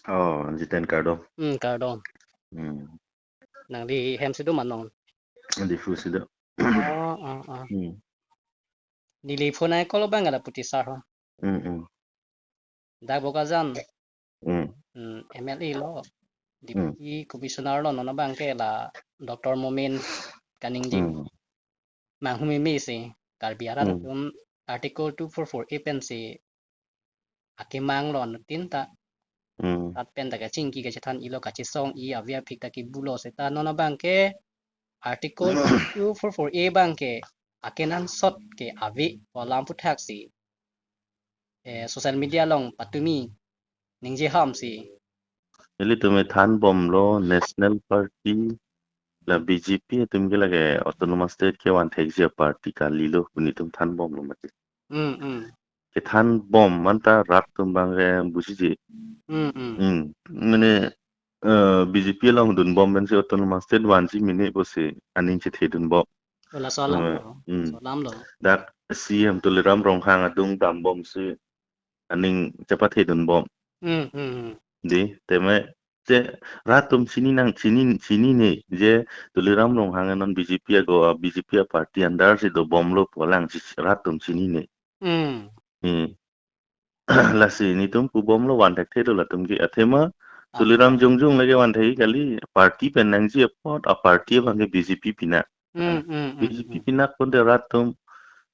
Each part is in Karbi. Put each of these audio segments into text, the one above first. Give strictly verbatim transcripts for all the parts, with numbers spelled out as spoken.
Oh, Jiten kardom. Hmm, kardom. Hmm. Nangli hem si do ma non? Diphu si do. Oh, oh, oh. Hmm. Neli phone ai call abang laputi sir ho. Hmm, hmm. Dak Bokajan. Hmm. Hmm, M L A lo. Hmm. Deputy Commissioner lo, non abang ke la Doctor Momin kaningje. Hmm. Manghumeme si Karbi arat Hmm. atum Article two four four A pensi akemang lo anuttin ta. Hmm. Rat pen ta kachingki kachethan-i lo, kachesong-i, ave aphik ta kebu lo seta non abang ke Article two four four A abang ke akenangsot ke ave pu alam aputhak si, eh, social media along patumi ningje ham si. Ilitum thanbomlo, National Party la B J P atum ke lake Autonomous State kevan thekji a-party kalilo pu nelitum thanbomlo mati. Hmm, hmm. Kethanbom anta rat atum abang ke bujiji. Hmm, hmm. Hmm. Mane, eh, B J P along dunbom pensi Autonomous State vanji mene pusi aning chethedunbom. Oh, laso alam Eh, lo. hmm. Laso alam lo. Dak C M Tuliram Ronghang adung dambom si aning chepathedunbom. Hmm, hmm, hmm. Dei, tame, te rat atum chini nang, chini, chinine, je Tuliram Ronghang non B J P ago, ah, B J P a-party under si dobomlo pu alang chi-, rat atum chinine. Hmm. Hmm. Lasi nelitum pubomlo, van thekthelo latum ke. Athema Ah. Tuliram Jongjong lake van thek kali, party pen nangji apot, a-party abang ke B J P pinak. Hmm, hmm, hmm, B J P hmm. pinak pon te rat atum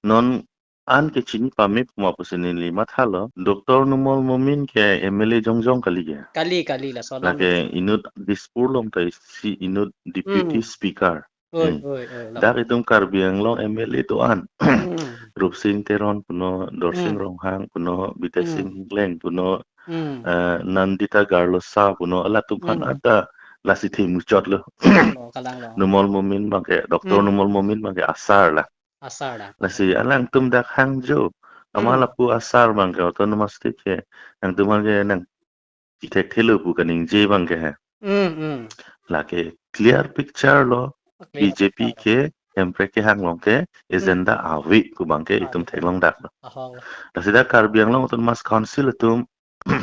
non an ke chini pame pu ma pusi neli mathalo. Doctor Numal Momin ke M L A Jongjong kali ke. Kali, kali, laso alam. Lake inut Dispur along ta isi inut Deputy Hmm. Speaker. Oi, Hmm. oi, oi, lam. Dak itum Karbi Anglong M L A do-an. Hmm. Rupsing Teron puno, Dorsing Hmm. Ronghang puno, Bidya Hmm. Sing Engleng puno, Hmm. eh, Nandita Garlosa puno, halatum aphan Hmm. anta lasi themuchotlo. Kalanglo, kalanglo. Numal Momin abang ke, Doctor Hmm. Numal Momin abang ke asar la. Asar la. Lasi alangtum dak hangjo. Ama Hmm. lapu asar abang ke Autonomous State ke. Nangtum abang ke nang pi thekthelo pu kaningje abang ke he. Hmm, hmm. Lake clear picture lo. Clear B J P picture lo. Ke Hemprek kehang along ke Hmm. agenda ave pu abang ke Ah, itum betul. theklong daklo. Aha. Lasi dak Karbi Anglong Autonomous Council atum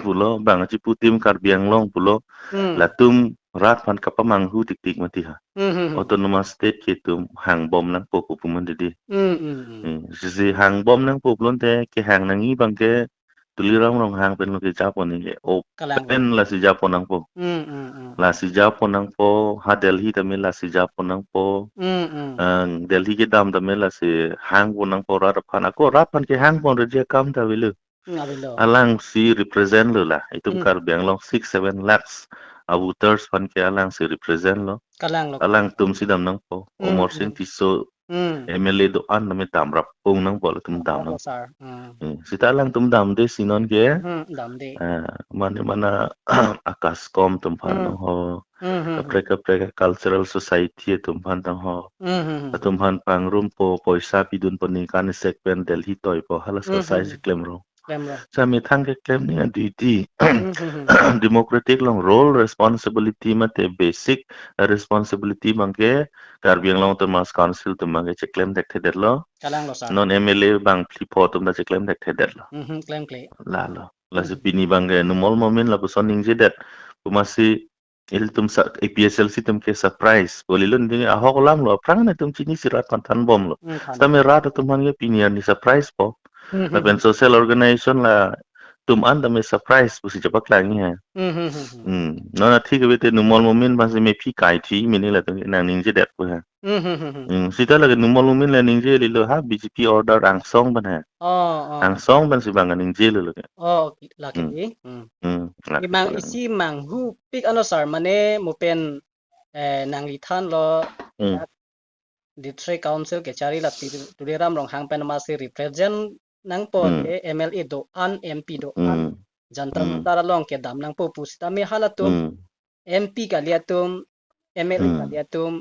pulo, bang achiputim Karbi Anglong pulo, Hmm. latum rat aphan kapamanghu tiktik mati ha. Hmm, hmm, hmm. Autonomous State ke itum hangbom nangpo pu pu man didi. Hmm, hmm, hmm. Hmm, sisi hangbom nangpo pulote kehang nangji abang ke Tuliram Ronghang pen lo kejapon nangji. O Kalang. Pen lasi japon nangpo. Hmm, hmm, hmm. Lasi japon nangpo, ha Delhi tame lasi japon nangpo. Hmm, hmm. Ang Delhi kedam tame lasi hangpon nangpo rat aphan. Ako rat aphan kehangpon reji akam ta avelo. Hmm, avelo. Alangsi represent lo la. Itum Hmm. Karbi Anglong six, seven lakhs a-voters aphan ke alangsi represent lo. Kalanglo. Alangtum si dam nangpo. Hmm, Amarsing hmm. Tisso Hmm. M L A do-an tame damrap ong nangpo, latum dam Kalanglo, nang. Sir. Hmm. Hmm. Sita alangtum damde si non ke. Hmm, damde. Ah, mane mana Akaskom atum aphan Hmm. ho. Hmm, hmm, hmm. Kaprek kaprek cultural society atum aphan tang ho. Hmm, hmm, hmm. Atum aphan pangrumpo, poisa pidunpo, ningkan isi pen Delhi toipo, halaso Hmm, sai hmm, si hmm. klemrong. Klemrong. Sa methang keklem ning a-duty. Hmm, hmm, hmm. Democratic along role responsibility mate basic responsibility abang ke Karbi Anglong Autonomous Council atum abang ke cheklem thekthedetlo. Kalanglo, sir. Non M L A bang phli pho atum ta cheklem thekthedetlo. Hmm, hmm, klemkle. Lalo. Lasi Hmm. pini abang ke Numal Momin lapuson ningjedet. Pu masi ilitum sa-, A P H L C atum ke surprise. Bolilo ningje ahok alamlo, aphrang nelitum chinisi rat aphan thanbomlo. Hmm, than. Sitame rat atum aphan ke pini arni surprise po. Hmm, hmm, Lapen hmm. social organization latum an tame surprise pusi chepaklangji he. Hmm, hmm, hmm, hmm. Hmm. Non athik ave te Numal Momin aphansi mephi kaithik mene latum nang ningjedet pu he. Hmm, hmm, hmm, hmm. Hmm, sita lake Numal Momin le ningjelo ha B J P order angsong pen he. Oh, oh. Angsong pensi abang ningjelo lake. Oh, lake Hmm. di. Hmm. Hmm, lake Imang kalang. Isi manghupik ano sir, mane mo pen, eh, nangli thanlo, Hmm. dak District Council kechari la Tuli-, Tuliram Ronghang pen masi represent nangpo Hmm. te M L A do-an, M P do-an, Hmm. Jantar Hmm. Mantar along kedam nangpo pusitame halatum Hmm. M P kali atum, M L A Hmm. kali atum,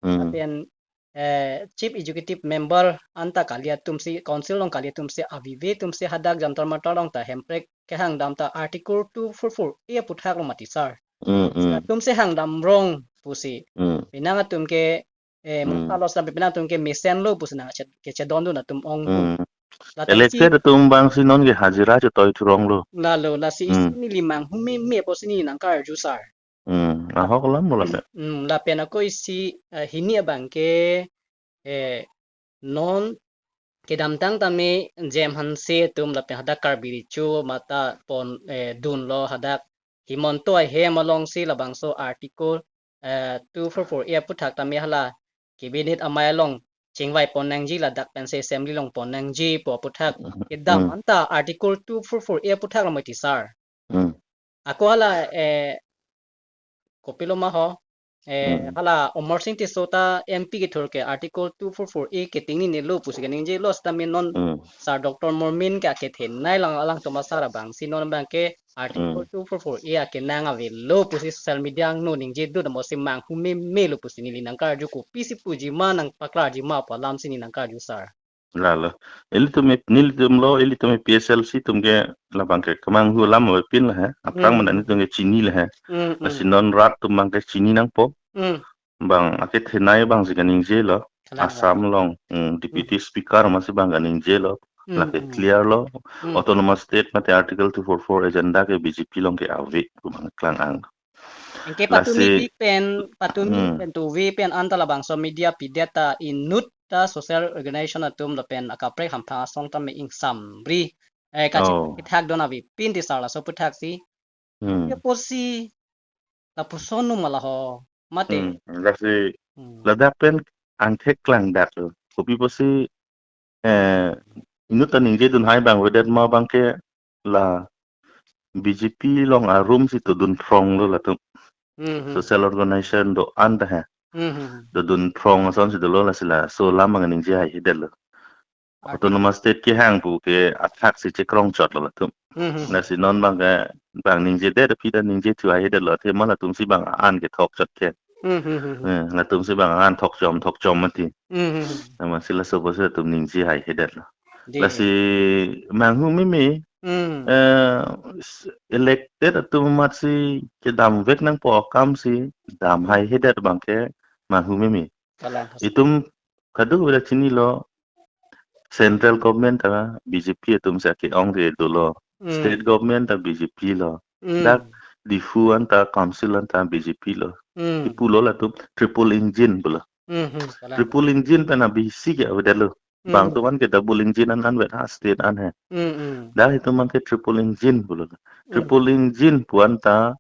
Hmm. lapen, eh, Chief Executive Member anta kali atum si, Council along kali atum si, avive atum si hadak Jantar Mantar along ta Hemprek kehang dam ta Article two four four A aputhak along mati sir. Hmm, hmm. Atum si hang damrong pusi. Hmm. Penang atum ke, eh, Hmm. mutha lo sita penang atum ke mesenlo pusi nang che-, kechedondun atum ong. Hmm. Lata isi elected atum abang si non ke hajira chotoi thurong lo. Lalo, lasi isi Hmm. neli manghu meme pusi neli nangkarju sir. Hmm. Ahok alam lo lapen. Hmm, lapen ako isi, eh, hini abang ke, eh, non kedamtang tame J M Hanse atum lapen hadak Karbi Recho mata pon, eh, dunlo hadak Himanta ahem alongsi labangso article, eh, two four four A aputhak tame hala cabinet amei along chingvai pon nangji ladak pensi assembly along pon nangji pu aputhak Hmm. kedam Hmm. anta article two four four A aputhak lo mati sir. Hmm. Ako hala, eh, kopilo ma ho, eh, Hmm. hala Amarsing Tisso ta M P kethur ke article two four four A ke tingnine lo pusi kaningjelo sitame non Hmm. sir Doctor Momin ke akethenei lang alangtum asar abang si non abang ke article Hmm. two four four A akenang avelo pusi social media angno ningje do damo si manghu meme lo pusi neli nangkarju, kopisi puji ma nangpaklarji ma pu alam si neli nangkarju sir. Lalo. Ilitum e, nelitum lo, ilitum e P S L C atum ke labang ke kemanghu alam avepin lo he. Aphrang Hmm. mana nelitum ke chini lo he. Hmm, hmm. Lasi non rat atum abang ke chini nangpo. Hmm. Abang akethenei abang si kaningjelo. Kalang, Assam kalang. along, hmm, Deputy Hmm. Speaker amatsi abang kaningjelo. Hmm, Lake hmm. clear lo. Hmm. Autonomous State mate Article two four four agenda ke B J P along ke ave pu abang klang-ang. Anke patumi Lasi pik pen, patumi Hmm. pen tuve pen anta labangso media pidet ta inut ta social organization atum lapen akaprek hamphang asong tame ingsamri. Eh, kachi Oh. kethak don avepin ti sir laso aputhak si. Hmm. Ke pusi lapuson nu ma la ho. Mate. Hmm. Lasi Hmm. ladak pen angthek klangdak lo. Kopi pusi, eh, inut ta ningje dunhai abang avedet ma abang ke la B J P along arum si todun phrong lo latum. Hmm, hmm. Social organization do-an ta he. Hmm, hmm, hmm. Todun phrong ason si dolo lasi laso alam abang ningje haihedetlo. Arti- Autonomous State kehang pu ke athak si chekrong chotlo latum. Hmm, hmm, hmm. Lasi non abang ke abang ningjedet aphi ta ningje thu haihedetlo. Athema latum si abang an kethok chot ke. Hmm, hmm, hmm, hmm. Eh, latum si abang an thokchom thokchom mati. Hmm, hmm, hmm. Amatsi laso pusi latum ningje haihedetlo. Di. Lasi manghu meme, Hmm. eh, s-, elected atum amatsi kedamvek nangpo akam si dam haihedet abang ke manghu meme. Kalang. Itum kadokave ta chinilo, central government ta B J P atum si ake-ong ke dolo. Hmm. State government ta B J P lo. Hmm. Dak Diphu anta council anta B J P lo. Hmm. Ipulo latum triple engine pulo. Hmm, hmm, kalang. Triple engine pen abisi ke avedetlo. Hmm. Bang atum an ke double engine an anvet ha state an he. Hmm, hmm. Dak itum an ke triple engine pulo. Hmm. Triple engine pu anta,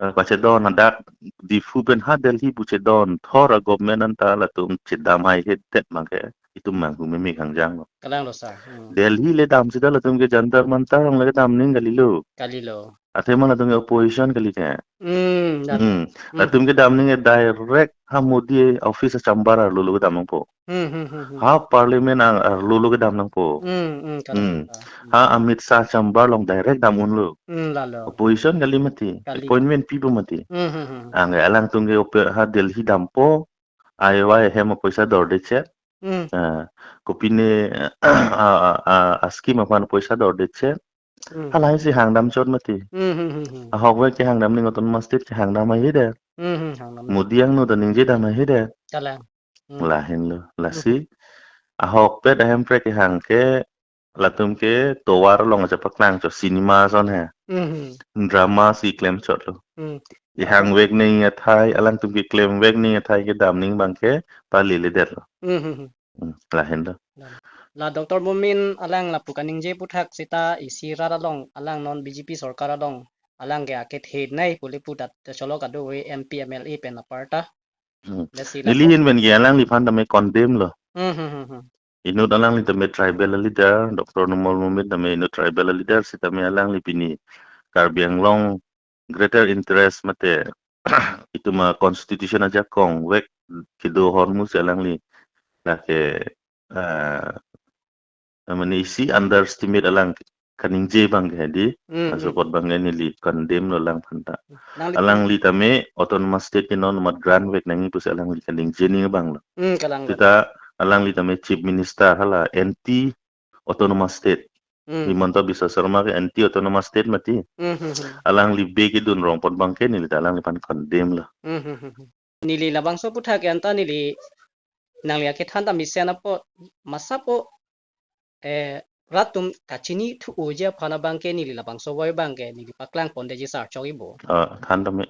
eh, pachedon hadak Diphu pen ha Delhi pu chedon thor a-government anta latum chedam haihedet abang ke itum manghu meme kangjang lo. Kalang lo sir. Hmm. Delhi le damsi ta latum ke Jantar Mantar along le kedam ning kalilo. Kalilo. Athema latum ke opposition kali ke. Hmm, dan. Hmm. Hmm. Latum kedam ning ke direct ha Modi office chamber arlo lo kedam nangpo. Hmm, hmm, hmm, hmm. Ha parliament ang arlo lo kedam nangpo. Hmm, hmm, kalang. Hmm. Hmm. Ha Amit Shah chamber along direct dam unlo. Hmm, lalo. Opposition kali mati. Kali. Appointment pipo mati. Hmm, hmm, hmm, hmm. Ang alangtum ke ope ha Delhi dampo. Ai wai hem apoisa dorde chet. Hmm. Ah, kopine, a, a, a, a scheme aphan apoisa dorde chet. Hmm. Halahei si hangdam chot mati. Hmm, hmm, hmm, hmm. Ahokvek kehangdam ning Autonomous State kehangdam haihedet. Hmm, hmm, hangdam. Modi angno ta ningje dam haihedet. Kalang. Hmm. Lahenlo. Lasi, Hmm. ahokpet ahemprek kehang ke, latum ke tovar along aja paklang cho cinema ason he. Hmm, hmm. Drama si klem chotlo. Hmm. Ihangvek ning athai, alangtum keklemvek ning athai kedam ning abang ke paleledetlo. Hmm, hmm, hmm. Hmm, lahenlo. La, la Doctor Momin alang lapu kaningje aputhak seta isi rat along alang non B J P sorkar along alang ke akethenei pu le pu ta cholo kadokave M P M L A pen aparta. Hmm. Lasi Neli lapu- hin pen ke alangliphan tame condemn lo. Hmm, hmm, hmm, hmm. Inut alangli tame tribal leader, Doctor Numal Momin tame inut tribal leader sitame alangli pini Karbi Anglong greater interest mate itum a-constitution ajakong vek kedo ahormu si alangli lake, eh, mane isi underestimate alang kaningje abang ke di, Hmm, hmm. Support abang ke neli condemn lo alangphan ta. Nangli Alangli tame Autonomous State ke non mat grant vek nangji pusi alangli kaningje ning abang lo. Hmm, kalang. Seta alangli tame Chief Minister hala anti Autonomous State. Hmm. Himanta Biswa Sarma ke anti Autonomous State mati. Hmm, hmm, hmm. Alangli be kedun rong apot abang ke neli ta alangliphan condemn lo. Hmm, hmm, hmm, hmm. Neli labangso aputhak ke anta neli nangli akethan ta mesen apot masapo eh, rat atum kachini thu-oji aphan abangke neli labangso voi abangke neli paklangpon detji sar chok-ibo. Ah, than tame.